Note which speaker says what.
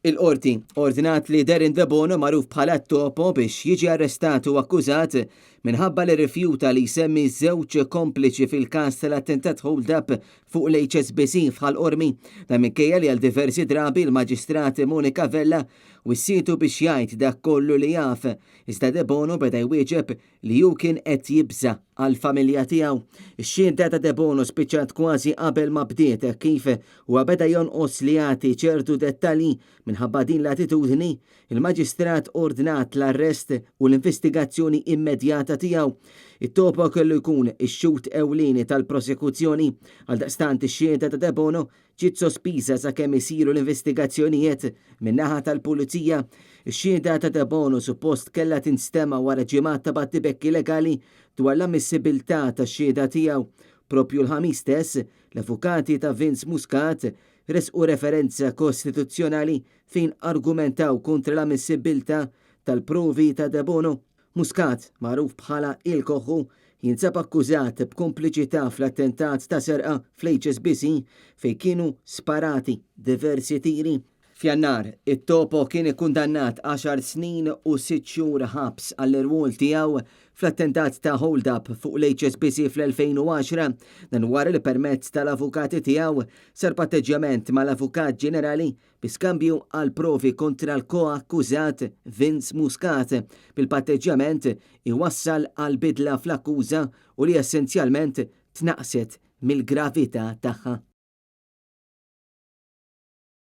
Speaker 1: Il-Qorti ordnat li Darren Debono magħruf bħala Topo biex jiġi arrestat u akkużat minħabba li rrifjuta li jsemmi żewġ kompliċi fil-każ tal-attentat hold-up fuq l-HSBC f'Ħal Qormi. Dan minkejja li għal diversi drabi l-Maġistrat Monica Vella wissietu biex jgħid dak kollu li jaf. Iżda Debono beda jwieġeb li hu kien qed jibża' għall-familja tiegħu. Ix-xhieda ta' Debono spiċċat kważi qabel ma bdiet hekk kif huwa beda jonqos li jagħti ċertu dettalji. Minħabba din l-attitudni, il-Maġistrat ordnat l-arrest u l-investigazzjoni immedjata tiegħu. It-Topo kellu jkun ix-xhud ewlieni tal-prosekuzzjoni. Għaldaqstant ix-xhieda ta' Debono ġiet sospiża sakemm isiru l-investigazzjonijiet min-naħa tal-Pulizija. Ix-xhieda ta' Debono suppost kellha tinstema' wara ġimgħat ta' battibekki legali dwar l-ammissibilità tax-xhieda tiegħu. Proprju l-Ħamis stess, l-avukati ta' Vince Muscat ressqu referenza kostituzzjonali fejn argumentaw kontra l-ammissibilità tal-provi ta' Debono. Muscat, magħruf bħala Il-Koħħu, jinsab akkużat b'kompliċità fl-attentat ta' serqa fl-HSBC fejn kienu sparati diversi tiri. F'Jannar, it-Topo kien ikkundannat għaxar snin u sitt xhur ħabs għall-irwol tiegħu fl-attentat ta' hold-up fuq l-HSBC fl-2010. Dan wara li permezz tal-avukati tiegħu sar patteġġjament mal-Avukat Ġenerali bi skambju għal provi kontra l-ko-akkużat Vince Muscat, bil-patteġġjament iwassal għal bidla fl-akkuża u li essenzjalment tnaqqset mill-gravità tagħha.